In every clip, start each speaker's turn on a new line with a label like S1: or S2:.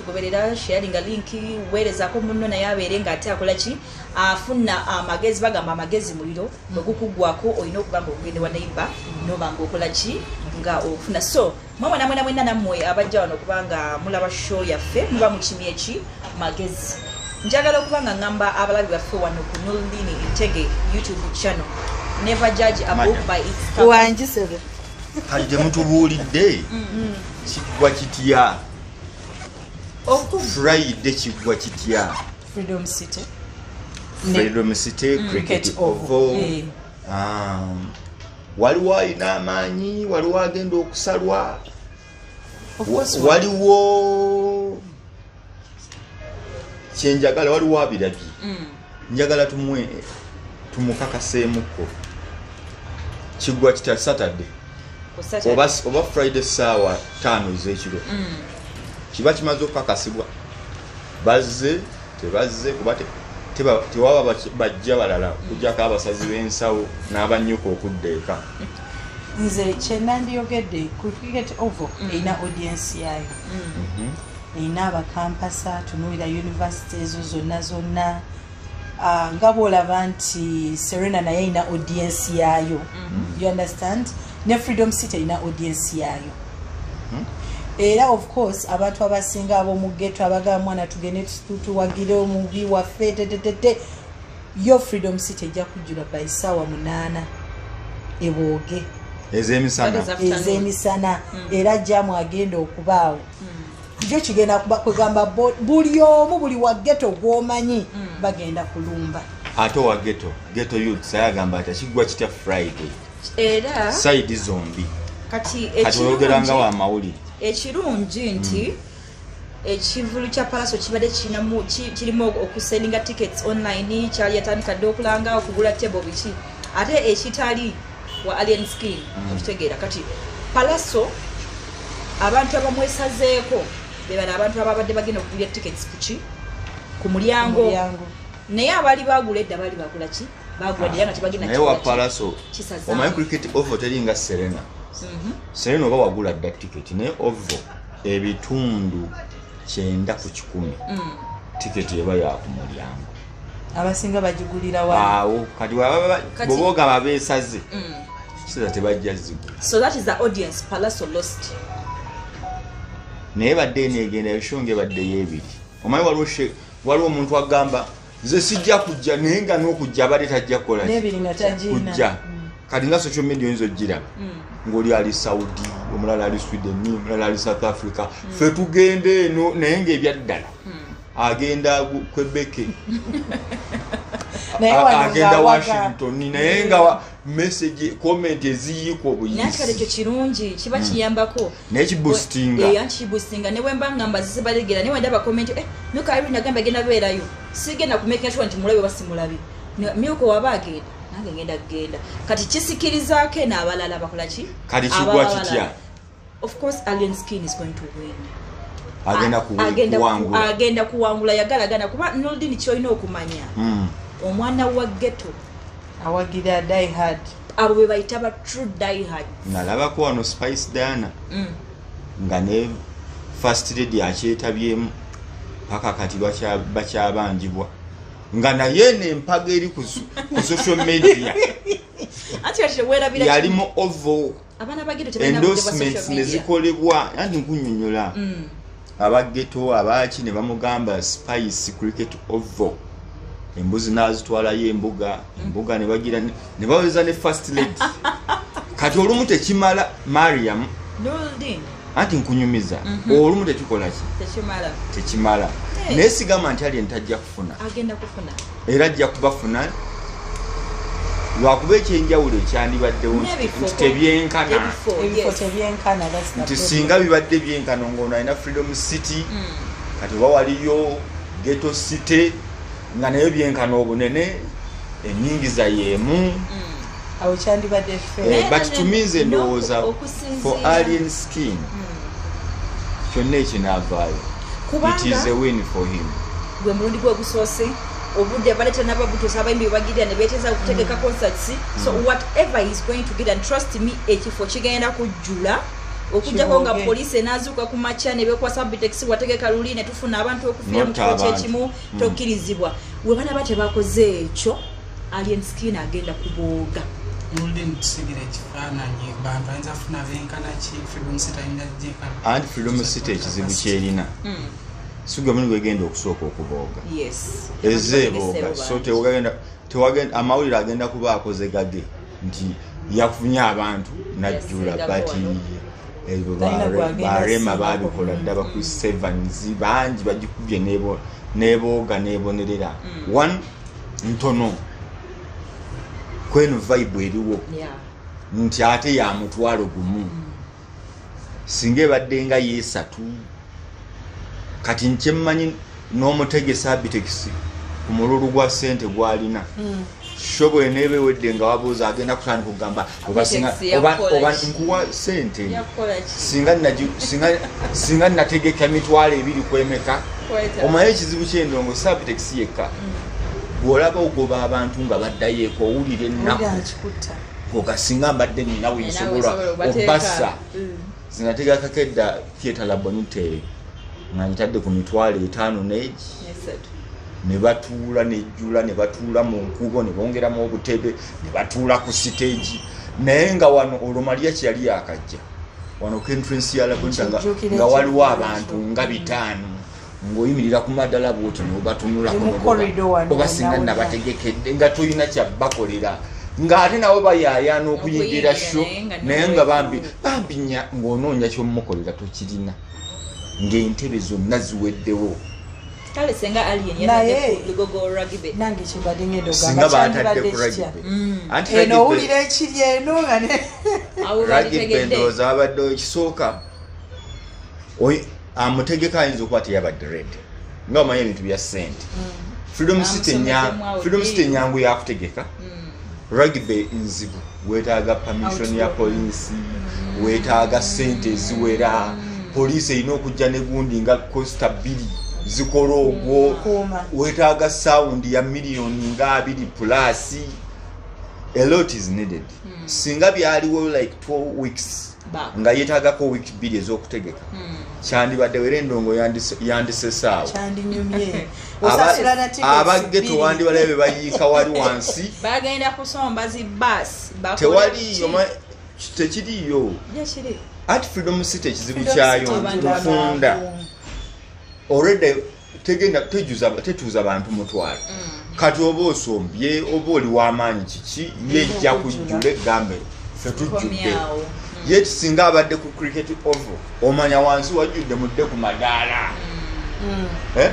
S1: okutugoberera. Sharinga link, weerezaako munno naye abeere nga ate akola ki, afuna amagezi. Bagamba amagezi muliro, bwe gukuggwako olina okuba nga ogende wa neighbor noba nga okola ki, nga ofuna. So mwe mwena mwena mwena nammwe abajja wano okubanga mulaba show yaffe, muba mukimye ki magezi. Njagala okuba nga ngamba abalabi baffe wano ku Noldini Ntege YouTube channel, never judge a book by its cover.
S2: Wangisebe.
S3: Kati temutubuulidde kiggwa kitya? Friday kiggwa kitya?
S2: Freedom City.
S3: Freedom City, Cricket Oval. Waliwo alina amaanyi, waliwo agenda okusalwa.
S2: Of course.
S3: Waliwo kyenjagala, waliwo abirabye. Njagala tumwe tumukakaseemukko, kiggwa kitya Saturday?
S1: Ku Saturday.
S3: Oba Friday saawa 5 ez'ekiro kiba kimaze okukakasibwa, bazze tebazze, kuba tewaba bajja balala kujjako abasazi b'ensawo n'abanyuka okudda eka.
S2: Nze kyenandiyogedde ku Cricket Oval, erina audience yaayo, erina abakampasa, tunuulira university ezo zonna zonna. Ah, nga bwolaba nti Serena naye erina audience yaayo, you understand? Ne Freedom City erina audience yaayo. Era of course abantu abasinga ab'omu ghetto abagamba, "Mwana, tugende tuwagire omubi waffe," tetetete, yo Freedom City ejja kujjula by saawa 8 ebooge.
S3: Ez'emisana.
S1: That is afternoon.
S2: Ez'emisana. Era jamu agenda okubaawo jo kigenda kuba kwegamba buli omu, buli wa ghetto gw'omanyi, bagenda kulumba.
S3: Ate owa ghetto, ghetto youth ayagamba ati kiggwa kitya Friday?
S1: Era
S3: side zombi.
S1: Kati
S3: Kati oyogeranga wamawulire.
S1: Ekirungi nti ekivulu kya Palaso kibadde kirimu okusellinga tickets online, kyali yatandika dde okulanga okugula table biki, ate ekitali wa Alien Skin. Okitegeera? Kati Palaso abantu abamwesazeeko bebano abantu ababadde bagenda okugulya tickets kuki, ku mulyango.
S2: Mulyango.
S1: Naye abaali bagula edda baali bagula ki, bagula dda nga tebagenda.
S3: Naye wa
S1: kikola ki?
S3: Palaso
S1: Kisazaamu.
S3: omanyi Cricket Oval teringa Serena. Serena oba wagula dda tiketi, naye Oval 90% tiketi eba yaku mulyango.
S2: Abasinga bagigulira wa?
S3: Awo kati bwoba ogamba beesaze, kiseera tebajja zigula.
S1: So that is the audience Palaso lost.
S3: Naye badde eno egenda eshonga ebaddeyo ebiri. Omanyi waliwo omuntu agamba, "Nze sijja kujja," naye nga n'okujja abadde tajja kukola ki?
S2: N'ebiri nga tagirina.
S3: Kujja. Kati nga social media oyinza ogiraba ng'oli ali Saudi, omulala ali Sweden, omulala ali South Africa, fe tugenda eno, naye ngaebyaddala agenda Quebec,
S2: Naye wano
S3: agenda
S2: ng'awaga.
S3: Washington, naye nga message, comment eziyiika
S1: Naye ate kati ekyo
S3: obuyisi.
S1: kirungi, kiba kiyambako.
S3: Naye kiboostinga.
S1: Eh, anti kiboostinga. Ne bwemba ngamba zibalegera, naye wendaba comment, Milka Irene agamba agenda beerayo, sigenda ku making sure nti mulabe oba simulabe. Milka waba agenda, nange ngenda kugenda. Kati kisikirizaako eno abalala bakola ki?
S3: Kati kigwa
S1: Abalala.
S3: kitya?
S1: Of course Alien Skin is going to win.
S3: Agenda kuwangula.
S1: Agenda kuwangula, yagalagana, kuba Noldin kyolina okumanya, omwana wa ghetto
S2: awagira die hard.
S1: Abo be bayita ba true diehard.
S3: Nalabako wano Spice Diana nga ne First Lady akyetabyemu, paka kati bakyabanjibwa, nga naye eno empaga eri ku social media.
S1: Anti kati teweerabira
S3: Yali mu Oval.
S1: Abaana ba ghetto tebalina budde bwa social
S3: Endorsements ne
S1: media.
S3: zikolebwa, anti nkunyonyola, aba ghetto abaaki ne bamugamba, "Spice, Cricket Oval," embuzi n'azitwalayo embuga, embuga ne bagira ne baweza ne First Lady. Kati olumu tekimala, Mariam.
S1: Noldin.
S3: Anti nkunyumiza, olumu tekikola ki?
S1: Tekimala.
S3: Tekimala.
S1: Hey.
S3: Naye sigamba nti ali ntajja kufuna.
S1: Agenda kufuna.
S3: Era ajja kubafuna, lwakuba ekyenjawulo ekyandibaddewo
S1: N'ebifo.
S3: nti tebyenkana.
S1: Ebifo,
S2: Ebifo
S1: yes.
S2: tebyenkana, that's the
S3: Nti
S2: problem.
S3: singa bibadde byenkana, ngaono alina Freedom City, kati oba waliyo Ghetto City nga nayo byenkana obunene, enyingiza yeemu.
S2: Awo kyandibadde fair.
S1: Naye
S3: But to me nze ndowooza
S1: okusinziira
S3: for Alien Skin, kyonna ekinaavaayo, it is a win for him.
S1: Gwe mulundi gwe gusoose, obudde baleeta n'ababutuusa, abayimbi bebagirira ne beeteza okutegeka concerts. So whatever is going to get, and trust me, ekifo kigenda kujjula. Okujjako nga
S2: Kibooge.
S1: poliisi enaazuuka ku makya ne bekwasa Bitex wategeka luli ne tufuna abantu okufiira mu
S3: Notta
S1: kifo
S3: abantu.
S1: kyekimu, tokkirizibwa. We banaba tebakoze ekyo, Alien Skin agenda kubooga.
S4: Nuludde ntusigira ekifaananyi, bantu ayinza funa benkana ki? Freedom City ayinza jenkana?
S3: Anti Freedom City ekizibu kyerina, si gwe mulimu gwegenda okusooka okubooga. Ezeebooga, so tewagenda amawulire agenda kuba akoze gage nti yafunye abantu najjula.
S1: Yasinga
S3: But
S1: wano.
S3: ebyo
S2: Talina gwagenda
S3: barema
S2: singako.
S3: babikola dda, ba Chris Evans bangi bagikubye nebooga nebonerera. One ntono kweno vibe eriwo nti ate ya 10,000, singa ebadde nga yeesatu. Kati nkyemmanyi n'omutegesa Abitex ku mululu gwa sente gwalina, show bweneeba ewedde nga wabuuza, agenda kutandika okugamba oba
S1: Abitex
S3: oba
S1: yakola ki?
S3: nkuwa sente
S1: Yakola ki?
S3: singa nategeka 20,000 kwemeka.
S1: Kweta.
S3: Omaye ekizibu kyendongo si Abitex yekka, bw'olaba ogoba abantu nga baddayo eka, owulira ennaku.
S2: Owulira nkikutta.
S3: Oga singa mbadde nina wensobola
S1: Naawe osobola
S3: obassa. Zinategekako edda theatre Labonite nga ngitadde ku 50,000 negi.
S1: Nesatu.
S3: Ne batuula nejjula, ne batuula mu nkubo, ne bongeramu obutebe, ne batuula ku siteegi. Naye nga wano olwo Maria kyeyali yakajja wano ku entrance ya Labonita
S2: Nkijjukira
S3: nga waliwo
S2: ekyo.
S3: abantu nga 500 ng'oyimirira ku madala bwoti nobatunulako.
S2: Ndi mu corridor wano
S3: Oba singa
S2: wonna wonna.
S3: nabategekedde nga tolina kyabakolera, ng'ate nabo bayaayaana okuyingira
S1: Okuyingira,
S3: show,
S1: naye nga
S3: naye nga bambi
S1: nawe-
S3: bambi ng'onoonya kyomukolera tokirina, ng'entebe zonna ziweddewo.
S1: Kale senga Alien
S2: Naye-
S1: yatadde ku Lugogo Rugby.
S2: Nange kyembadde ngenda
S3: Singa
S2: ogamba,
S3: batadde
S2: kyandibadde
S3: ku
S2: kitya
S3: rugby. Anti
S2: eno owulira ekiri eno nga ne
S1: Awo
S3: rugby
S1: balitegedde.
S3: ndowooza babadde ekisooka amutegeka ayinza okuba teyabadde ready, nga omanyi ebintu bya sente. Freedom City
S1: Bamusomesemu awo
S3: Freedom City
S1: deal.
S3: enyangu yakutegeka, rugby nzibu, weetaaga permission ya poliisi, weetaaga sente eziwera, poliisi erina okujja negundi nga costa 2 zikola ogwo.
S2: Kuuma.
S3: Weetaaga sound ya miliyoni nga 20 plus, a lot is needed. Singa byaliwo like 2 weeks
S1: Back.
S3: nga yeetaagako wiiki 2 ez'okutegeka, kyandibadde era endongo yandisesaawo.
S2: Kyandinyumye osasula na tickets
S3: Abagge
S2: 2.
S3: tewandibalayo be bayiika wali wansi.
S1: Bagenda kusomba zi bus.
S3: Tewaliyo tekiriyo.
S1: Jakiri.
S3: Ati Freedom City ekizibu
S2: Freedom
S3: kyayo
S2: City
S1: abantu
S3: nfunda
S2: mangu.
S3: already tegenda tetuuza bantu 100,000. Kati oba osombye oba oli w'amaanyi kiki, yejja kujjula egambe fe tujjudde.
S1: Komyawo.
S3: Ye singa abadde ku Cricket Oval, omanya wansi wajjudde, mudde ku madaala. Eh?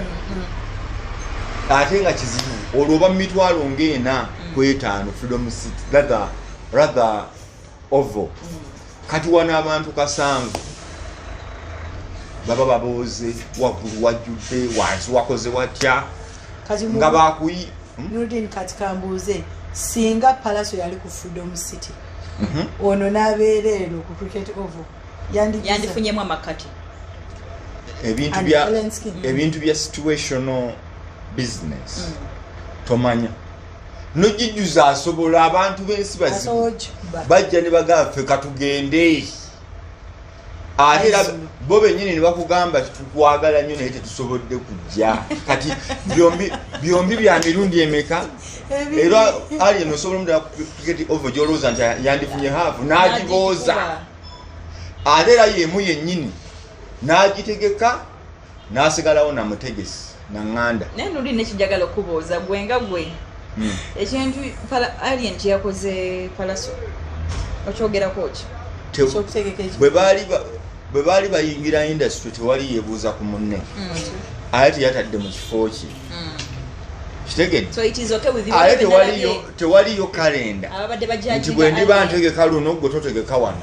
S3: Ate nga kizibu olwo oba mu 450,000 Freedom City, rather Oval. Kati wano abantu 7,000 baba babooze, waggulu wajjudde, wansi wakoze watya?
S2: Kati
S3: Nga bakuyi.
S2: Nurdin, kati kambuuze, singa Palaso yali ku Freedom City, ono n'abeera eno ku Cricket Oval, yandigize?
S1: Yandifunyemu amakati.
S3: Ebintu
S2: And
S3: bya
S2: Ellen Skin.
S3: Ebintu bya situational business tomanya nogijjuza asobola abantu b'ensi bazibu.
S2: Asobola okikuba.
S3: Bajja ne bagamba ffe katugende, ate era
S2: Aizu.
S3: bo bennyini ne bakugamba tukwagala nnyo naye tetusobodde kujja. Kati byombi bya mirundi emeka? Era Alien osobola omudala Cricket Oval gyolowooza nti yandifunye haafu n'agibooza, ate era yemu yennyini n'agitegeka n'asigalawo namutegesi naŋŋanda.
S1: Naye nuli nekinjagala okubuuza gwe nga gwe, ekintu Alien kyeyakoze Palaso okyogerako ki?
S2: Ekyokutegeka ekyo.
S3: Bwe baali bayingira industry tewali yeebuuza ku munne, ate teyatadde mu kifo kye, kitegedde?
S1: So it is okay with you?
S3: Ate tewaliyo kalenda
S1: Ababadde
S3: nti
S1: bajajinga
S3: bwe ndiba
S1: Alien,
S3: ntegeka luno gwe totegeka wano.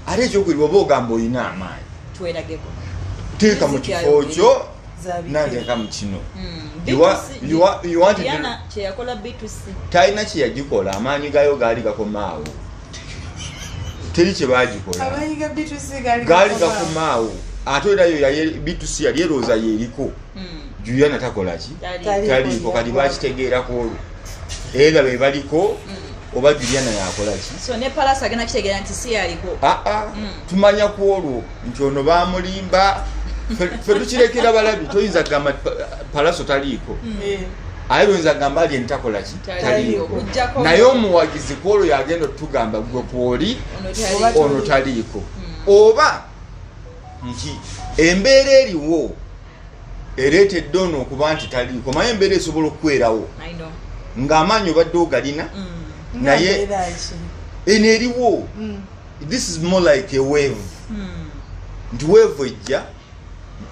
S3: Ate ekyokubiri, bwoba ogamba olina amaanyi,
S1: twerageko.
S3: teeka mu
S1: Music
S3: kifo
S1: yayogera.
S3: kyo,
S2: Zabike.
S3: nanteeka mu kino. You wanted to-
S1: Diana kyeyakola B2C.
S3: Talina kyeyagikola, amaanyi gayo gaali gakomaawo, teri kye baagikola.
S2: Amaanyi ga B2C gaali
S3: Gaali
S2: gakomaawo.
S3: gakomaawo. Ate erayo B2C yali erowooza yeriko. Juliana takola ki?
S1: Tali.
S2: Tali.
S3: Taliiko. Kati bakitegeerako olwo era be baliko. Oba Juliana yakola ki?
S1: So ne Palasi agenda kitegeera nti si yaliko.
S3: Aa, tumanya ku olwo nti ono bamulimba. Ffe tukirekera balabi. Toyinza kugamba Palaso taliiko, aye toyinza kugamba ali entakola ki.
S1: Taliiko.
S3: Taliiko.
S1: Okuggyako-
S3: Naye omuwagizi ku olwo yagenda otugamba gwe kwoli
S1: Ono taliiko.
S3: ono taliiko, oba nti embeera eriwo ereetedde ono okuba nti taliiko. Maye embeera esobola okukwerawo
S1: I know.
S3: ng'amaanyi obadde ogalina, naye
S2: Mbeera ki?
S3: eno eriwo, this is more like a wave, nti wave ejja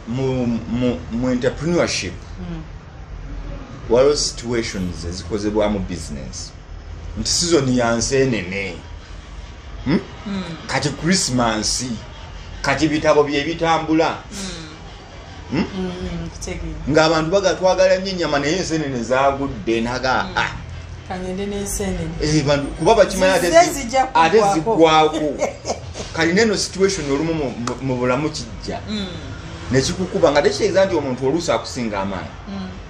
S3: mu entrepreneurship. Waliwo situations ezikozebwamu business nti season ya nseenene. Kati Christmas, kati bitabo bye bitambula.
S2: Nkutegeera.
S3: Ng'abantu baga twagala nnyo ennyama, naye ensenene zagudde naga, ah,
S2: Kangende n'ensenene.
S3: Eh, bantu kuba bakimanyi ate
S2: Zize zijja
S3: ate
S2: kuggwako.
S3: ziggwako. Kali neno situation olumu mu bulamu kijja nekikukuba nga tekitegeeza nti omuntu oluusi akusinga amaanyi,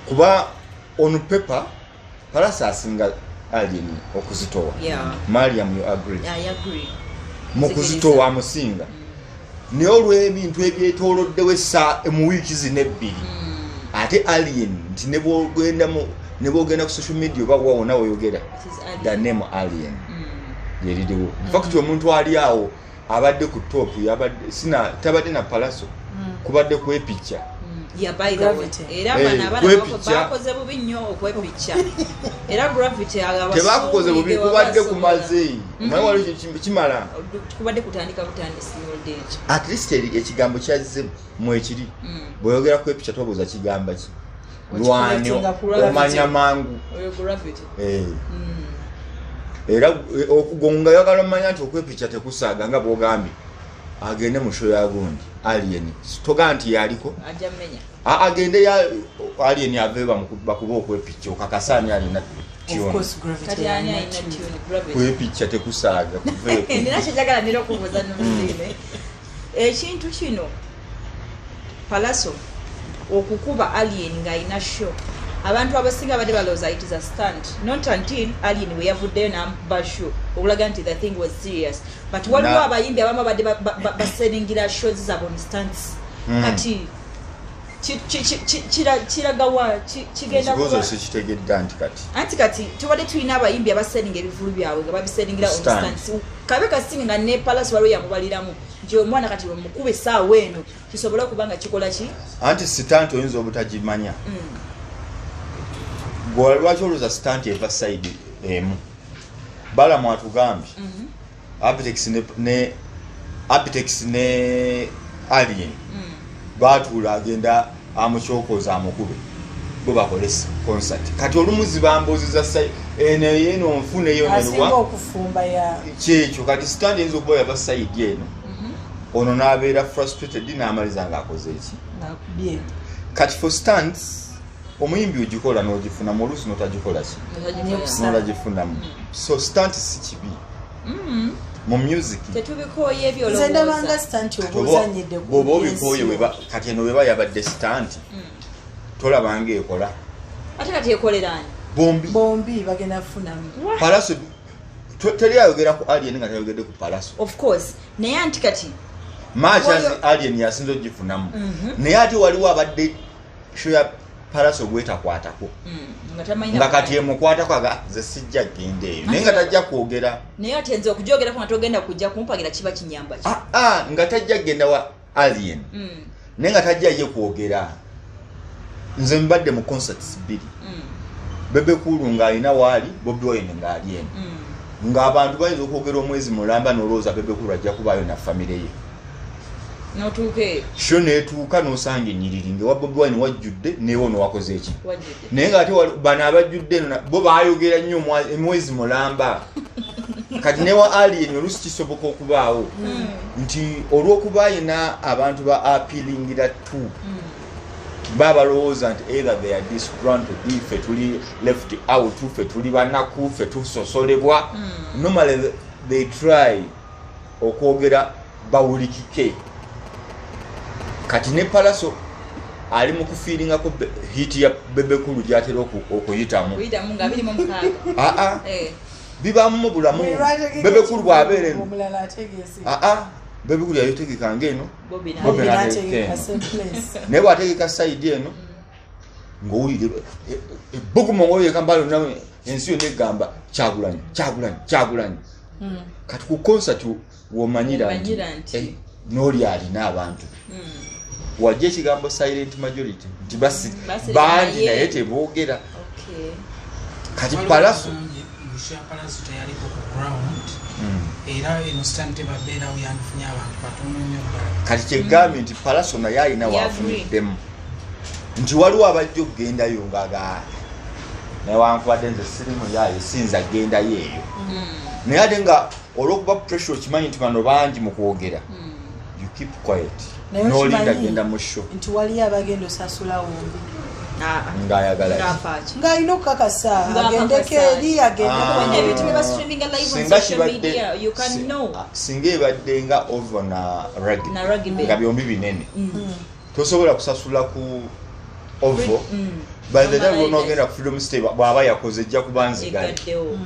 S3: kuba on paper Palasi asinga Alien okuzitowa.
S1: Yeah.
S3: Mariam, you agree?
S1: I agree.
S3: Mu kuzitowa amusinga, naye olw'ebintu ebyetooloddewo essa mu wiiki zino ebbiri, ate Alien nti ne bwogenda ku social media oba wawona weyogera,
S1: It is Alien.
S3: the name Alien yeririwo. Infact omuntu ali awo abadde ku top yabadde sina tabadde na Palaso, kubadde kwepicca.
S1: Yeah, by the way.
S2: Gravity.
S1: Era
S3: Eh,
S1: bano abaana
S3: kwepicca.
S1: bakoze bubi nnyo okwepicca. Era gravity
S3: Tebakukoze bubi, kubadde kumaze omanyi waliwo kimala.
S1: Kubadde kutandika butandisi old age.
S3: At least ekigambo kyazze mwekiri. Bweyogera kwepicca tobuuza kigamba ki lwani.
S2: Okiconnectinga ku gravity.
S3: Omanya mangu.
S1: Oyo gravity.
S3: Eh. Era okugonga yagala omanya nti okwepicca tekusaaga nga bwogambye agende mu show ya gundi Alien, togaa nti yaliko.
S1: Ajja mmenya.
S3: Agende ya Alien ave bakuba okwepicca okakasa ani alina
S2: Of
S3: tune.
S2: course, gravity
S1: Kati ani
S2: alina
S1: alina
S2: tune.
S1: tune gravity?
S3: Kwepicca tekusaaga kuveeko.
S1: Nina kyenjagala nera okubuuza nomuziime. Ekintu kino Palaso okukuba Alien ng'alina show, abantu abasinga badde balowooza it is a stunt, not until Alien we yavuddeyo n'amukuba show okulaga nti the thing was serious. But waliwo abayimbi abamu abadde baseningira shows zaabwe on stunts. Kati kiragawa kigenda
S3: Ekibuuzo
S1: kuba
S3: sikitegedde nti kati
S1: Anti kati tubadde tulina abayimbi abaseninga ebivulu byabwe nga babiseningira on
S3: Stand.
S1: stunts. Kabe kasinga nga ne Palace waliwo yamubaliramu nti omwana kati wemukuba essaawa eno kisobole okuba nga kikola ki.
S3: Anti stunt oyinza obutagimanya. Gwe lwaki olowooza stunt eva side emu? Balamu atugambye Abitex ne Abitex ne Alien batuula agenda amukyokoza amukube bo bakole concert. Kati olumu ziba mboozi za eno eno nfuna eyo
S2: Asinga
S3: newa
S2: okufumba ya
S3: kyekyo. Kati stunt eyinza okuba yava side eno, ono n'abeera frustrated n'amaliza ng'akoze eki.
S2: Ng'akubye.
S3: Kati for stunts omuyimbi ogikola n'ogifunamu, oluusi n'otagikola ki, n'otagifunamu. So stunt si kibi mu music.
S1: Tetubikooye
S2: Nze ndabanga
S1: ebyolowooza.
S2: stunt
S3: Kati
S2: oba ozannyidde ku
S3: bw'oba
S2: audience
S3: obikooye
S2: yo.
S3: kati eno weba yabadde stunt, tolabanga ekola.
S1: Ate kati ekolerani?
S3: Bombi.
S2: Bombi bagenda kufunamu.
S3: Palaso teri ayogera ku Alien nga tayogedde ku Palaso.
S1: Of course, naye anti kati
S3: Much as Alien yasinza ogifunamu, naye ate waliwo abadde show ya Palaso gwetakwatako
S1: nga tamanyi
S3: nga kati emukwatako aga nze sijja genda eyo, naye nga tajja kwogera.
S1: Naye ate nze okujogerako nga togenda kujja kumpagira kiba kinyamba ki?
S3: Ah, ah, nga tajja genda wa Alien, naye nga tajja ye kwogera. Nze mbadde mu concerts bbiri, Bebe Cool ng'alina waali, Bobi Wine ng'ali eno, ng'abantu bayinza okwogera omwezi mulamba n'olowooza Bebe Cool ajja kubaayo na famire ye.
S1: Notuuka eyo.
S3: Show neetuuka n'osanga ennyiriri ngaewa Bobi Wine wajjudde, neewo wakoze eki.
S1: Wajjudde.
S3: Naye ngaate bano abajjudde eno bo baayogera nnyo emwezi mulamba. Kati newa Alien oluusi kisoboka okubaawo nti olw'okuba ayina abantu ba appealingira tu babalowooza nti either they are disgruntled, ffe tuli left out, ffe tuli banaku, ffe tusosolebwa. Normally they try okwogera bawulikike. Kati ne Palaso ali mu kufiiringako hit ya Bebe Cool gyatera okuyitamu.
S1: Kuyitamu nga 26.
S3: Aa.
S1: Eh,
S3: Bibamu mu bulamu. Bebe Cool bw'abeera eno,
S2: Omulala ategeese.
S3: aa, Bebe Cool yayotegeka ngaeno.
S1: Bobi
S3: Bobi
S1: na-
S3: n'ategeka
S2: N'ategeka
S3: eno.
S2: same place.
S3: Naye bw'ategeka side eno, ng'owulire ebbugumu, ng'owulire Kampala yonna, ensi yonna egamba Kyagulanyi, Kyagulanyi, Kyagulanyi. Kati ku concert womanyira nti
S1: Womanyira nti.
S3: n'oli alina abantu. Wajja ekigambo silent majority nti
S1: Basirika.
S3: bangi
S1: Naye.
S3: naye teboogera.
S1: Okay.
S3: Kati
S4: Waliwo
S3: Palaso
S4: agambye nti ya Palaso teyaliko ku ground, era eno stand tebabeerawo, yandifunye abantu batono nnyo ddala.
S3: Kati kyegambye nti Palaso naye alina
S1: Yeah,
S3: waafuniddemu, nti waliwo abajja okugendayo ngaaga newankubadde nze sirimu yaayo, sinza gendayo eyo, naye ate nga olwokuba pressure, okimanyi nti bano bangi mu kwogera, you keep quiet
S2: Naye
S3: n'olinda
S2: okimanyi
S3: genda mu show.
S2: nti waliyo abagenda osasula wombi.
S1: Ah, ah.
S3: Ng'ayagala ki?
S1: Ng'afaaki.
S2: Ng'alina okukakasa
S1: Ng'akakasa.
S2: agendeko eri, agendeko.
S3: Ah.
S1: When ebintu bye bastreaminga live on
S3: Singa
S1: social media, you can know.
S3: Singa ebadde nga ovo na rugby,
S1: Na rugby.
S3: nga byombi binene, tosobola kusasula ku ovo. By the time
S1: Omala
S3: lwonaogenda ku Freedom Stay, bw'aba yakoze ejja kuba nzigale.
S1: Egaddewo.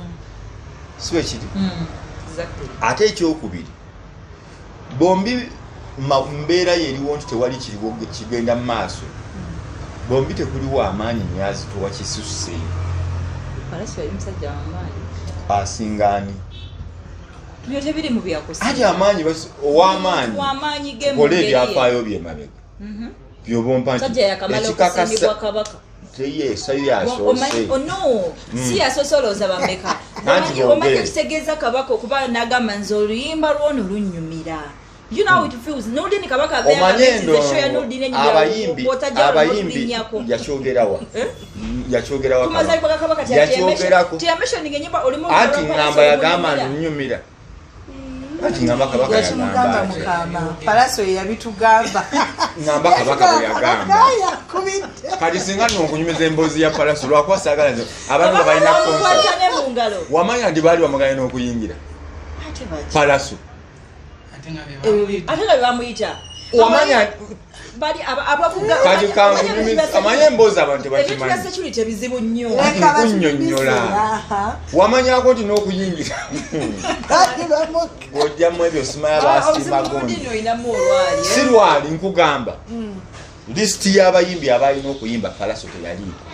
S3: Si bwe kiri?
S1: Exactly.
S3: Ate ekyokubiri, bombi mbeera yeriwo nti tewali kiriwo kigenda mu maaso, bombi tekuliwo amaanyi nyazitowa kisusse.
S1: Palaso yali musajja w'amaanyi.
S3: Asingaani?
S1: Byo tebiri mu byakusinga.
S3: Ati amaanyi ow'amaanyi
S1: W'amaanyi ge mu
S3: kola
S1: ngeri ye.
S3: ebyafaayo byemabega byobompa nti
S1: Musajja yakamala
S3: ekikakasa
S1: okusiimibwa kabaka.
S3: teyeesayo yasoose.
S1: Oh, no, si yasoose, olowooza bameka?
S3: Anti
S1: Omanyi
S3: boogere.
S1: ekitegeeza kabaka okuba n'agamba nze oluyimba lwono lunnyumira. You know how it feels. Nurdin kabaka abeera
S3: Omanye
S1: nga show ya
S3: endo
S1: Nurdin enyumira,
S3: abayimbi
S1: bw'otajja
S3: abayimbi
S1: n'olulinnyako.
S3: Yakyogerawa?
S1: Eh?
S3: Yakyogerawa?
S1: Kumazaalibwa ga kabaka
S3: Yakyogerako.
S1: teyamentioninga enyimba olimu.
S3: Anti ngamba yagamba nnyumira, anti ngamba kabaka
S2: Yakimugamba
S3: yagamba ati.
S2: mukama Palaso ye yabitugamba.
S3: Ngamba kabaka bwe yagamba.
S2: Yakubidde.
S3: Kati singa nno nkunyumiza emboozi ya Palaso, lwakuba saagala nze abantu nga balina concert.
S1: Bamukwata ne mu ngalo.
S3: Wamanya nti baali bamuganye n'okuyingira
S1: Ate baki?
S3: Palaso.
S4: Ate nga be bamuyita.
S1: Ate nga bwe bamuyita.
S3: Wamanya
S1: Bali abavuga.
S3: Kati kankunyumiza, amanye emboozi abantu
S1: Ebintu bya
S3: tebakimanyi.
S1: security bizibu nnyo.
S3: Anti nkunnyonnyola. Wamanyako nti n'okuyingira bw'ojjamu ebyo simanya
S1: Obuzibu
S3: basiima gundi.
S1: Nurdin olinamu olwali, eh?
S3: Si lwali, nkugamba lisiti y'abayimbi abalina okuyimba, Palaso teyaliiko.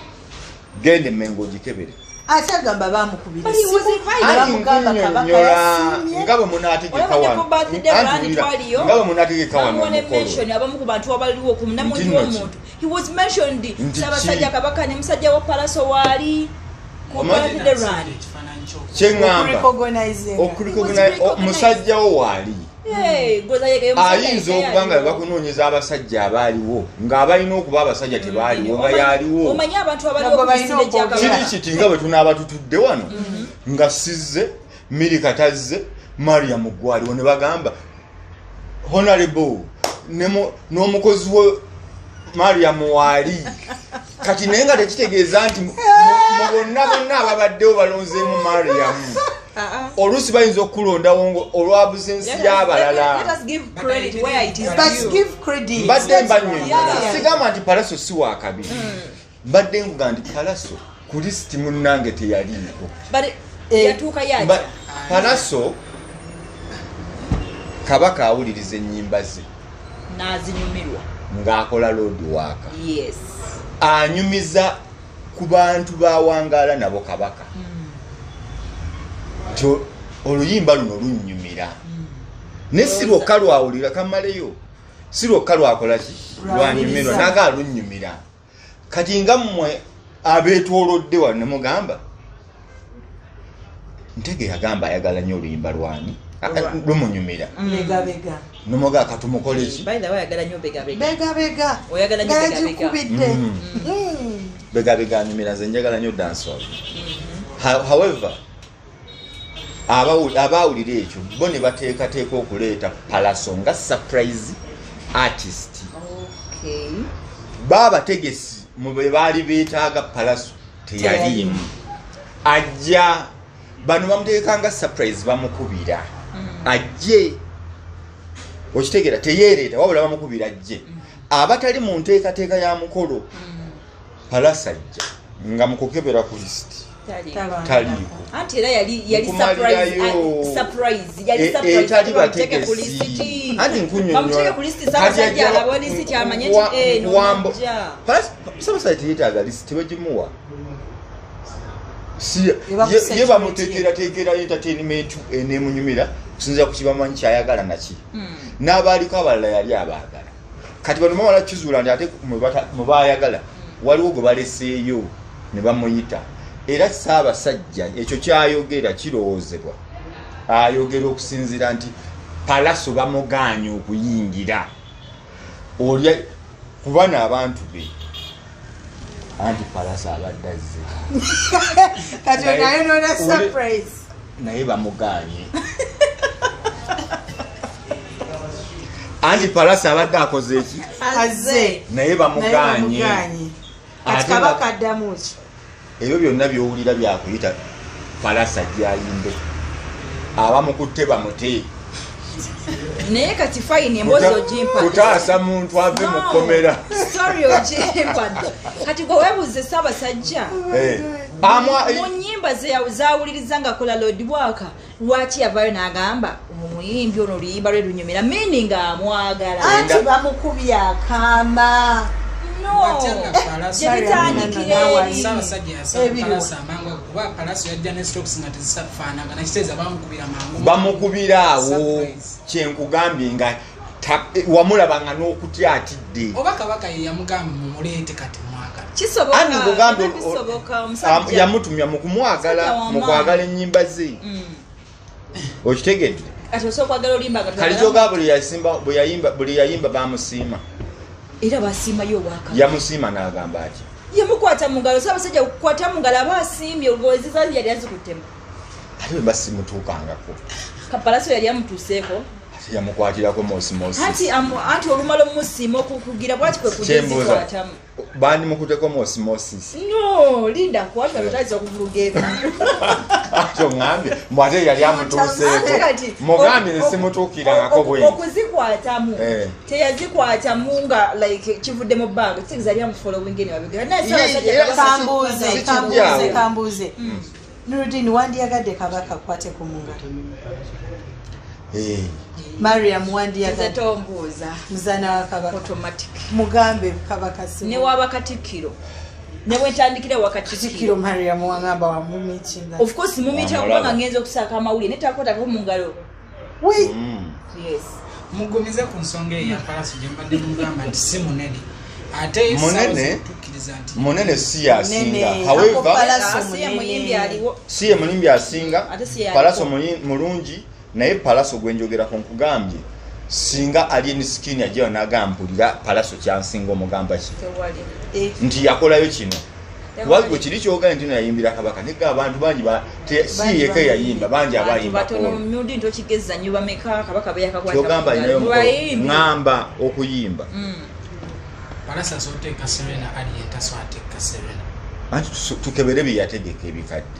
S3: Genda Emmengo ogikebere.
S2: Ate agamba bamukubira
S1: But he was invited.
S3: Anti
S2: bamugamba kabaka
S3: nkunnyonnyola
S2: yasiimye.
S3: nga bwe munaategeka
S1: Olaba ne
S3: wano.
S1: ku birthday
S3: Anti
S1: brand
S3: wulira,
S1: twaliyo.
S3: nga bwe munaategeka wano
S1: Bamuwa ne
S3: omukolo.
S1: mention abamu ku bantu abaliwo ku namungi
S3: Nti nno ki?
S1: w'omuntu. He was mentioned.
S3: Nti
S1: Ssaabasajja
S3: ki?
S1: kabaka ne musajja wa Palaso waali ku
S3: Omanyi-
S1: birthday run.
S4: Ekifaananyi ky'oku-
S3: Kyeŋŋamba
S2: Okurecognizinga.
S3: okurecognize- musajja wo waali.
S1: Hey, goza yega omusajja
S3: Ayinza
S1: yeka
S3: okuba nga
S1: yaliwo.
S3: bakunoonyeza abasajja abaaliwo, ng'abalina okuba abasajja tebaaliwo, nga yaliwo.
S1: Omanyi abantu abaliwo
S2: Nga
S1: ku
S2: gwe balina
S1: misinde gya
S2: okwogera.
S3: Kiri
S1: kabaka.
S3: kiti, nga bwe tunaaba tutudde wano, nga sizze Mirika tazze, Mariam gwaliwo, ne bagamba honorable n'omukozi we Mariam waali. Kati naye nga tekitegeeza nti mu bonna bonna ababaddewo balonzeemu Mariam. Oluusi bayinza okukulondawo olwabusensi
S1: Let
S3: y'abalala.
S1: us give credit where it is
S2: But
S1: due.
S2: give credit.
S3: Mbadde mbanyonyola.
S1: Yeah.
S3: Sigamba nti Palaso si wakabi, mbadde nkuga nti Palaso ku lisiti munnange teyaliiko.
S1: But
S2: Eh,
S1: yatuuka yatya?
S3: Palaso kabaka awuliriza ennyimba ze
S1: N'azinyumirwa.
S3: ng'akola loodi waaka.
S1: Yes.
S3: Anyumiza ku bantu bawangaala nabo kabaka nti oluyimba luno lunnyumira, ne si lwokka lwawulira kamaleyo, si lwokka lwakola ki, lwanyumirwa naga lunnyumira. Kati nga mmwe abeetoolodde wano ne mugamba Ntege yagamba ayagala nnyo oluyimba lwani, lumunyumira,
S2: Begabega.
S3: nomugaa katumukole ki?
S1: By the way, ayagala nnyo begabega.
S2: Begabega.
S1: Oyagala nnyo
S2: Nga
S1: begabega.
S2: yagikubidde.
S3: Begabega anyumira, nze njagala nnyo dancehall. However, abaawulira ekyo bo ne bateekateeka okuleeta Palaso nga surprise artist.
S1: Okay.
S3: Baabategesi mu be baali beetaaga Palaso teyaliimu. Ajja bano bamuteeka nga surprise, bamukubira ajje, okitegeera? Teyeereeta, wabula bamukubira ajje. Abatali mu nteekateeka ya mukolo, Palaso ajja nga mukukebera ku lisiti. Taliiko.
S1: Anti era yali surprise, yali surprise
S3: etali
S1: bamuteeke ku
S3: bategesi.
S1: lisiti.
S3: Anti nkunyonyola.
S1: Bamuteeke ku lisiti, Ssaabasajja alabe lisiti amanye nti, n'omujja.
S3: Ssaabasajja teyetaaga lisiti, tebagimuwa. Si
S2: Eba ku
S3: ye
S2: security.
S3: Bamuteekerateekera entertainment eneemunyumira kusinziira ku kibamanyi kyayagala naki. N'abaaliko abalala yali abaagala. Kati bano bamala kizuula nti ate mwe baayagala waliwo gwe baleseeyo ne bamuyita. Era Ssaabasajja ekyo kyayogera kirowoozebwa, ayogera okusinziira nti Palaso bamugaanye okuyingira olya kuba n'abantu be, anti Palaso abadde azze.
S2: Kati naye nona surprise.
S3: Naye bamugaanye, anti Palaso abadde akoze eki?
S2: Azze.
S3: Naye
S2: Naye
S3: bamugaanye.
S2: bamugaanye. Kati
S3: Ate
S2: kabaka addamu ki?
S3: Ebyo byonna byowulira byakuyita Palasa gyayimbe, abamukutte bamute.
S1: Naye kati fine, emboozi ogimpadde.
S3: Kutaasa muntu ave mu kkomera.
S1: Story ogimpadde. Kati gwe weebuuze Ssaabasajja
S3: Eh,
S1: mu nnyimba ze zawuliriza nga akola road work, lwaki yavaayo n'agamba omuyimbi ono oluyimba lwe lunyumira, meaning amwagala?
S2: Anti bamukubye akaama.
S1: No,
S4: Watya nga Palaso-
S1: gye bitandikira eri.
S4: Ssaabasajja yasaba
S2: Ebiriwa.
S4: Palaso amangu ago, kuba Palaso yajja ne stocks nga tezifaanagana, kitegeeza bamukubira mangu.
S3: Bamukubira awo.
S4: Surprise.
S3: Kyenkugambye nga wamulabanga n'okutya atidde.
S4: Oba kabaka ye yamugamba mumuleete, kati mwagala.
S1: Kisoboka.
S3: Anti nkugambye
S1: Era bisoboka omusajja
S3: yamutumya mu kumwagala,
S1: Musajja w'amaanyi.
S3: mu kwagala ennyimba ze. Okitegedde?
S1: Kati osobola okwagala oluyimba nga
S3: Kali
S1: toyagala-
S3: kyogaa buli yasimba, bwe yayimba, buli yayimba bamusiima.
S1: Era basiimayo owaka.
S3: Yamusiima n'agamba ati
S1: Yamukwata mu ngalo. Ssaabasajja kukwata mu ngalo aba asiimye. Olwoziza yali azikuttemu.
S3: Ate bwe basimutuukangako.
S1: Kapalaso yali amutuuseeko.
S3: Ate yamukwatirako mosimosi.
S1: Anti olumala omusiima okukugira bwati kwe
S3: Kyembuuza,
S1: kuzikwatamu.
S3: bandimukuteko mosimosis?
S1: No, linda, kwata lutayinza okuvuluga ebintu.
S3: Ate oŋambye mbu ate yali
S1: Ate
S3: amutuuseeko.
S1: kati
S3: Mugambye nesimutuukirangako bwe.
S1: Okuzikwatamu,
S3: Eh.
S1: teyazikwatamu nga like kivudde mu bbanga, kitegeeza yali amufollowinga eno mabega. Naye
S3: Ye-
S1: Ssaabasajja
S3: era
S1: Kabaka
S2: Kambuuze,
S3: Si
S2: kambuuze,
S3: kijjaawo.
S2: kambuuze. Nurudin, wandiyagadde kabaka akwateko mu ngalo?
S3: Eh,
S2: Mariam,
S1: nze
S2: wandiyagadde?
S1: tombuuza.
S2: Muzaana wa kabaka.
S1: Automatic.
S2: Mugambe kabaka si
S1: Ne waba katikkiro, ne bwentandikira wa
S2: Katikkiro.
S1: katikkiro.
S2: Mariam wangamba wamumitinga.
S1: Of course mumita,
S3: Wamulaba.
S1: kubanga ngenza okusaaka amawulire netakwatako mu ngalo. Yes.
S4: Mugumize ku nsonga eyo ya Palaso gye mbadde mugamba nti si munene, ate
S3: Munene.
S4: essaawa tukkiriza nti
S3: Munene si yasinga.
S2: Munene.
S3: However,
S2: Palaso
S1: Ah, si ye
S2: munene.
S1: muyimbi aliwo.
S3: Si ye mulimbi asinga.
S1: Ate si ye
S3: Palaso
S1: aliko.
S3: mulungi, naye Palaso gwenjogerako nkugambye singa Alien Skin ajjayo nagampulira Palaso kyansinga, omugamba ki?
S1: Tewali.
S3: Nti yakolayo kino.
S1: Tewali.
S3: Kuba gwe kiri kyogambye nti nayimbira kabaka, nega abantu bangi si
S2: Bangi
S3: yeka yayimba, bangi
S1: Bantu
S3: abayimba.
S1: batono mudi ntokigeza nnyo, bameka kabaka beyakakwata
S3: Kyogamba alinayo
S1: mu
S3: omukolo.
S1: bayimbi?
S3: Ŋŋamba okuyimba.
S4: Palaso asobola oteeka Serena, Alien tasobola ateeka Serena.
S3: Anti tukebere bye yategeka ebikadde.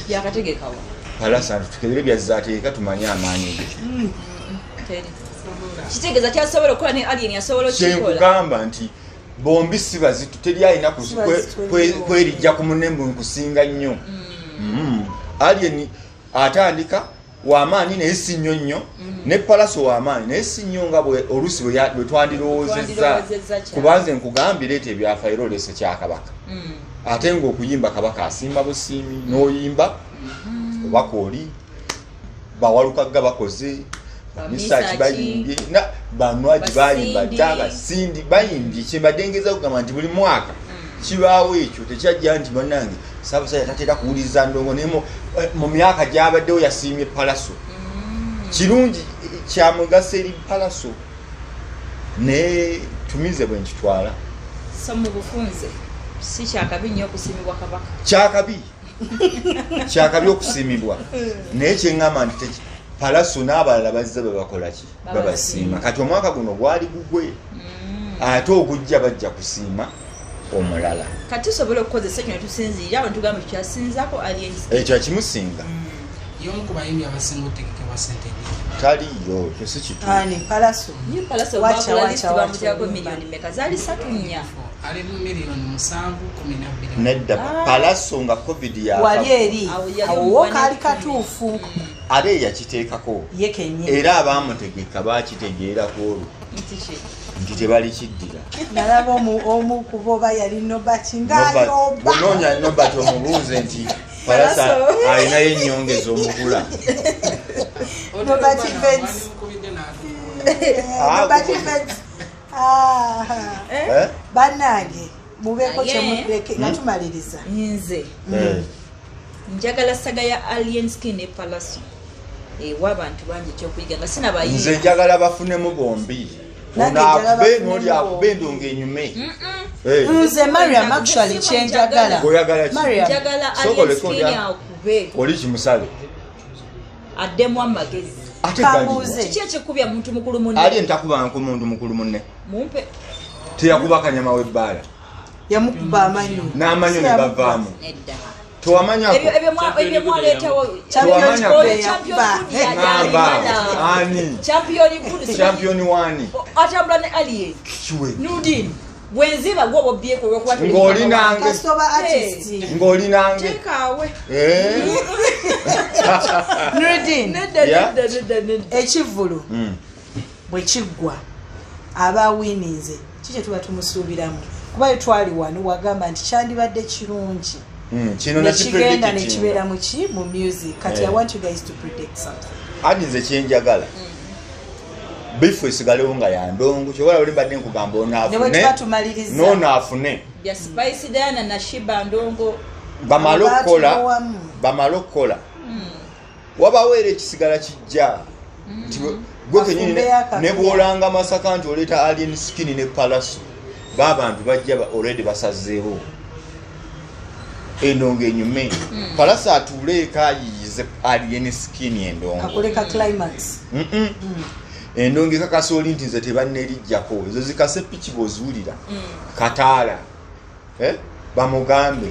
S1: Yakategekawa?
S3: Palaso, anti tukebere byazze ategeka tumanye amaanyi ge.
S1: Teri. Kitegeeza kyasobola okukola ne Alien asobola okukikola.
S3: Kyenkugamba nti bombi si bazito, teri alina
S2: Si bazito nnyo.
S3: kwerijja ku munne mbu nkusinga nnyo. Alien atandika wamaanyi naye si nnyo nnyo, ne Palaso wamaanyi naye si nnyo nga oluusi bwe twandirowoozezza.
S1: Twandirowoozezza kya.
S3: Kubanze nkugambye leeta ebyafaayo olese kyakabaka, ate ngaokuyimba kabaka asiima busiimi n'oyimba oba kooli bawalukagga bakoze bamisaki
S1: Bamisaki.
S3: bayimbye banwagi bayimba
S1: Basindi.
S3: dda, basindi bayimbye. Kyembadde ngeza kugamba nti buli mwaka kibaawo ekyo, tekyajja nti bannange Ssaabasajja tatera kuwuliriza ndongo, naye mu myaka gyabaddewo yasiimye Palaso. Kirungi, kyamugaso eri Palaso, naye tumize bwe nkitwala.
S1: So mu bufunze si kyakabi nnyo okusiimibwa kabaka.
S3: Kyakabi, kyakabi okusiimibwa, naye kyeŋŋamba nti Palaso n'abalala bazze bebakola ki, babasiima. Kati omwaka guno gwali gugwe, ate ogujja bajja kusiima omulala.
S1: Kati tusobola okukozesa ekyo ne tusinziira awo ne tugamba tukyasinzaako Alien Skin.
S3: Ekyo akimusinga.
S4: Y'omu ku bayimbi abasinga otegekebwa sente nyingi.
S3: Taliyo, ekyo si kituufu.
S2: Ani, Palaso?
S1: Ye Palaso
S2: Wacha,
S1: bakola
S2: wacha,
S1: list
S2: wacha,
S1: bamuteekako
S2: oluyimba.
S1: miliyoni meka? Zaali 3, 4.
S4: Ali mu 7,012,000.
S3: Nedda, Palaso nga COVID
S2: Wali
S3: yaka
S2: eri
S1: Awo yali
S2: awo
S1: omuwana
S2: kaali
S1: ekkumi.
S2: katuufu.
S3: Ate yakiteekako.
S2: Ye kennyini.
S3: Era abaamutegeka baakitegeera ku olwo
S1: Nti ki?
S3: nti tebalikiddira.
S2: Nalaba omu ku bo oba yali Nobert ng'ayomba.
S3: Bwonoonya Nobert omubuuze nti Palasa
S1: Palaso.
S3: alinayo ennyongeza omugula.
S2: Nobert Events.
S4: Wandimukubidde n'atuula.
S3: Ah,
S2: Nobert Events. Ah.
S3: Eh?
S2: Bannange, mubeeko
S1: Naye-
S2: kyemuleke nga tumaliriza.
S1: Nze
S3: Eh.
S1: njagala saga ya Alien Skin ne Palaso ewa abantu bangi ekyokuyiga nga
S3: Nze
S1: sinabayiga.
S3: njagala bafunemu bombi.
S2: Nange
S3: Ono
S2: njagala
S3: akube
S2: bafunemu
S3: n'oli akube
S2: bombi.
S3: endongo enyume. Eh,
S2: Nze Mariam, actually kyenjagala,
S3: Oyagala ki?
S2: Mariam,
S1: Njagala
S3: Sooka
S1: Alien
S3: oleke
S1: Skin akube
S3: oli kimusale.
S1: addemu amagezi.
S3: Ate
S2: Kambuuze.
S3: galiwa.
S1: Kiki ekikubya muntu mukulu munne?
S3: Ali entakubanko muntu mukulu munne.
S1: Mumpe.
S3: Teyakuba kanyama w'ebbaala.
S2: Yamukuba amanyo.
S3: N'amanyo ne gavaamu.
S1: Nedda.
S3: Tewamanyako.
S1: Ebyo mwaleetawo.
S2: Champion
S3: Tewamanya
S2: Good
S3: ko.
S2: yakuba.
S3: Ŋŋamba ani?
S1: Champion Good.
S3: Champion wani?
S1: Atambula ne Alien.
S3: Kiwe.
S1: Nudin bwenziba gwoba obyeko olwokuba tuli
S3: Ng'oli
S1: mukama
S3: nange.
S2: Kasoba artist.
S3: Ng'oli nange.
S1: Teekaawe.
S3: Eh?
S2: Nurdin,
S1: Nedda.
S3: Yeah.
S1: Nedda, nedda, nedda.
S2: Ekivvulu bwe kiggwa, aba wininze ki kye tuba tumusuubiramu? Kuba yo twali wano wagamba nti kyandibadde kirungi
S3: Kino
S2: nekigenda
S3: nakipredictinga.
S2: nekibeera muki mu music. Kati
S3: Eh.
S2: I want you guys to predict something.
S3: Ati nze kyenjagala bifu esigalewo nga yandongo kyobola oli mbadde nkugamba ono
S2: Ne bwe
S3: afune
S2: tuba tumaliriza.
S3: n'ono afune.
S1: Bya Spice Diana na Shiba Ndongo.
S3: Bamale okukola.
S2: Baatulowamu.
S3: Bamale okukola, wabawo era ekisigala kijja nti gwe kenyini
S2: Bafumbeyo akapya.
S3: ne bwolanga Masaka nti oleeta Alien Skin ne Palaso, baabantu bajja already basazeewo endongo enyume. Palaso atuule eka ayiyize Alien Skin endongo.
S2: Akoleka climax.
S3: Mm-mm. Endongo ekakasa oli nti nze tebannerijjako ezo zikase piki bw'oziwulira kataala. Eh? Bamugambe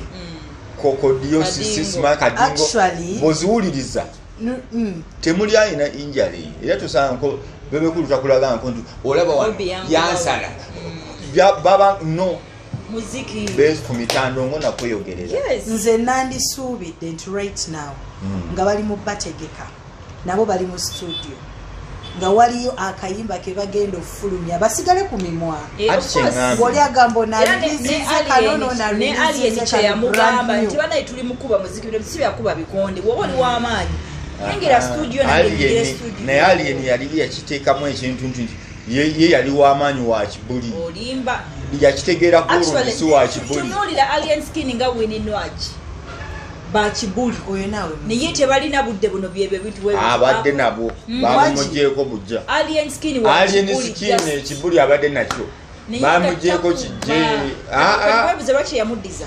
S3: kokodiosisima kadingo.
S2: Actually-
S3: Bw'oziwuliriza temuli alina injury era tosanko bebekulu takulaga nko nti olaba wano
S1: Bobi yankuba.
S3: yansala. Baba no
S1: Muziki.
S3: befumita ndongo nakweyogerera.
S1: Yes.
S2: Nze nandisuubidde nti right now nga bali mu bategeka nabo bali mu studio nga waliyo akayimba ke bagenda okufulumya basigale ku mimwa.
S1: Eh,
S3: Ati
S1: of course.
S3: kyeŋŋambye.
S2: Ng'oli agamba
S1: Era
S2: onalirizize kano
S1: ne Alien
S2: nonalirizize
S1: kyeyamugamba nti banaye tuli mukuba muziki, bino si byakuba bikonde, bwoba oli w'amaanyi yingira studio nange nyingire studio.
S3: Naye Alien yali yakiteekamu ekintu nti ye yali w'amaanyi wa kibuli.
S1: Olimba.
S3: Yakitegeera ku olwo nti
S1: Actually,
S3: si wa kibuli.
S1: tunuulira Alien Skin nga Winnie Nwagi bakibuli
S2: Oyo naawe
S1: naye tebalina budde buno byebyo ebintu
S3: Abadde nabwo bamumugyeko bujja.
S1: Alien Skin wa
S3: Alien
S1: kibuli,
S3: Skin
S1: just.
S3: ekibuli abadde nakyo
S1: Naye
S3: bamugyeko
S1: takuba.
S3: kijje. Ah, ah.
S1: Webuuze lwaki yamuddiza.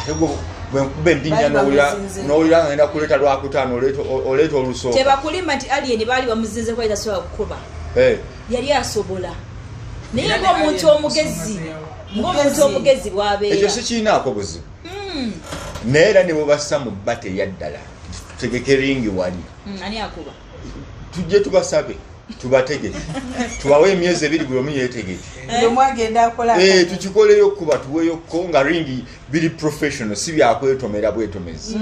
S3: Ate gwe bwenkuba embinya
S2: Bali bamuzinze.
S3: n'owulira nga ngenda kuleeta lwakutaano oleeta olusooka.
S1: Tebakulimba nti Alien baali bamuzinze kuba tasobola kukuba.
S3: Eh,
S1: Yali asobola naye
S4: Era ne
S1: ng'omuntu
S4: Alien
S1: omugezi
S4: kusonga
S1: ng'omuntu
S2: Mugezi.
S1: omugezi bw'abeera.
S3: Ekyo sikiinaako buzibu naye era ne bwebassa mu bba teyaddala tutegeke ringi wali.
S1: Ani akuba?
S3: Tujje tubasabe tubategeke tubawe emyezi 2 buli omu yeetegeke.
S2: Buli omu agenda akola.
S3: Eh, tukikoleyo kuba tuweyokko nga ringi biri professional, si byakwetomera bwetomezi,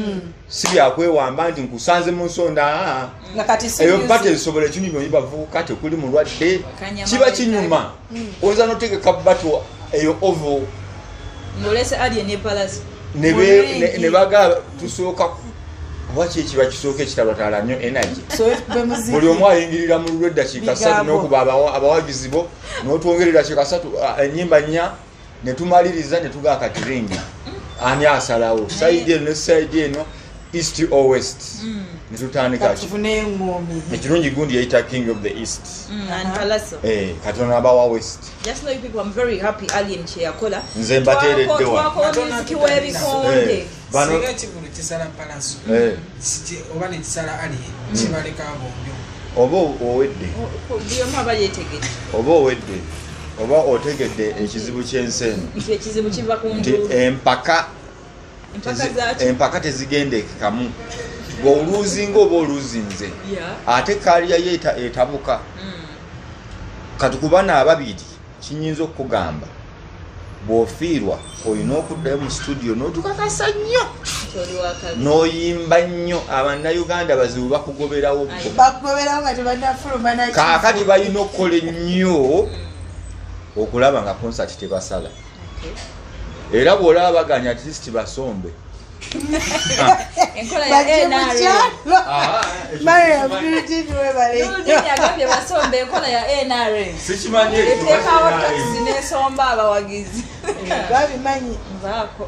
S3: si byakwewamba nti nkusanze mu nsonda ah.
S2: Nga kati si
S3: Eyo
S2: music.
S3: bata esobola ekinyumya oyi bavubuka tekuli mulwadde.
S1: Kanyama
S3: Kiba
S1: wetaaga.
S3: kinyuma oyinza notegeka bato eyo ovo
S1: Ng'olese Alien ne Palaso.
S3: ne
S2: Mu ringi.
S3: ne baga tusooka oba ki ekiba kisooka ekitabatala nnyo energy.
S2: So be muziki.
S3: Buli omu ayingirira mu lulwe eddakiika 3
S2: Bigambo.
S3: n'okuba abawagizi bo n'otwongera eddakiika 3 ennyimba 4 ne tumaliriza ne tugaa kati ringi ani asalawo sayidi eno ne sayidi eno, east or west, ne tutandika
S2: Kati
S3: ki
S2: tufune eŋŋoomi.
S3: Ekirungi gundi yayita king of the east.
S1: And Palaso.
S3: Eh, katonda abawa west.
S1: Just know you people, I'm very happy Alien kyeyakola.
S3: Nze mbateeredde wano.
S1: Twakowa music w'ebikonde.
S3: Eh, bano
S4: Singa ekivulu kisala Palaso
S3: Eh,
S4: oba nekisala Alien kibaleka bombi.
S3: Oba owedde.
S1: Buli omu aba yeetegedde.
S3: Oba owedde oba otegedde ekizibu ky'ensi eno
S1: Nti ekizibu kiva ku
S3: nti
S1: nduulu.
S3: empaka
S1: Empaka zaaki?
S3: Empaka tezigendekekamu bw'oluuzinga oba oluuzinze
S1: Yeah.
S3: ate kaaliya yo etabuka. Kati ku bano ababiri kinyinza okukugamba Bw'ofiirwa olina okuddayo mu studio n'otukakasa nnyo,
S1: Kyoli wakabi.
S3: n'oyimba nnyo. Abannayuganda bazibu, bakugoberawo bo.
S2: Bakugoberawo nga tebannafuluma naki.
S3: Kaakati balina okukola ennyo okulaba nga concert tebasala.
S1: Okay.
S3: Era bw'olaba baganya, at least basombe.
S1: Enkola ya
S2: Bajje mu
S1: NRM.
S2: kyalo. Mariam Nurdin, webale.
S1: Nurdin agambye basombe, enkola ya NRM.
S3: Sikimanyi ekyo.
S1: Eteekawo takisi n'esomba abawagizi.
S2: Babimanyi.
S1: Nvaako.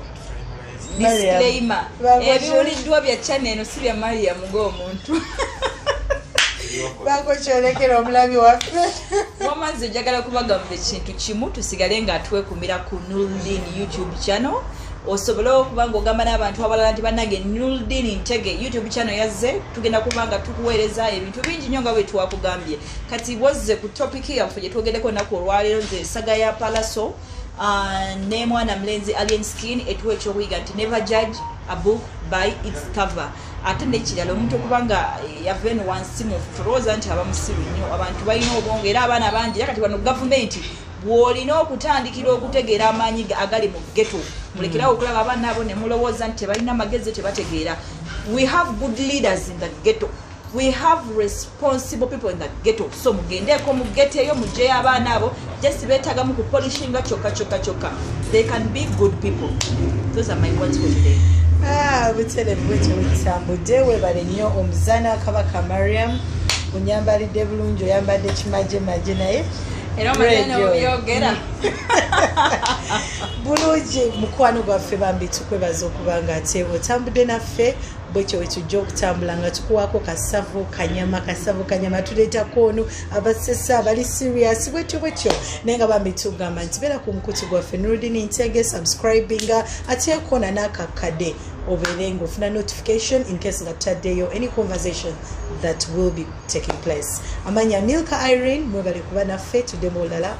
S2: Mariam.
S1: Disclaimer.
S2: Bakoze-
S1: Ebiwuliddwa bya channel eno si bya Mariam ng'omuntu.
S2: Bako kyolekera omulabi waffe.
S1: Wamazzi, njagala kubagamba ekintu kimu: tusigale nga twekumira ku Nurdin YouTube channel, osobole okuba nga ogamba n'abantu abalala nti bannange, Nurdin Ntege YouTube channel yazze, tugenda kuba nga tukuweereza ebintu bingi nnyo nga bwe twakugambye. Kati bwozze ku topic yaffe gye twogeddeko olunaku olwaleero, nze saga ya Palaso ne mwana mulenzi Alien Skin, etuwa ekyokuyiga nti never judge a book by its cover. Ate nekirala, omuntu okuba nga yava eno wansi mu tolowooza nti aba musiru nnyo. Abantu balina obwongo era abaana bangi. Era kati wano gavumenti bw'olina okutandikira okutegeera amaanyi agali mu ghetto. Mulekerawo okulaba abaana abo ne mulowooza nti tebalina magezi, tebategeera. We have good leaders in the ghetto, we have responsible people in the ghetto. So mugendeeko mu ghetto eyo, mugyeyo abaana abo, just beetagamu kupolishinga kyokka kyokka kyokka. They can be good people. Those are my words for today.
S2: Ah, buterevu bwetyo bwetutambudde. Webale nnyo omuzaana Kabaka Mariam, onyambalidde bulungi, oyambadde kimaje maje naye.
S1: Era omanyane
S2: Radio.
S1: obyogera.
S2: Bulungi, mukwano gwaffe, bambi tukwebaza okuba nga ate otambudde naffe. Bwekyo wetujja okutambula nga tukuwaako kasavu kanyama, kasavu kanyama, tuleetako ono abasesa abali serious, bwetyo bwetyo. Naye nga bambi tugamba nti beera ku mukutu gwaffe Nurdin Ntege, subscribinga, ate kona n'akakadde obeere nga ofuna notification in case nga tutaddeyo any conversation that will be taking place. Amanya Milka Irene, mwebale kuba naffe, tuddemu olulala.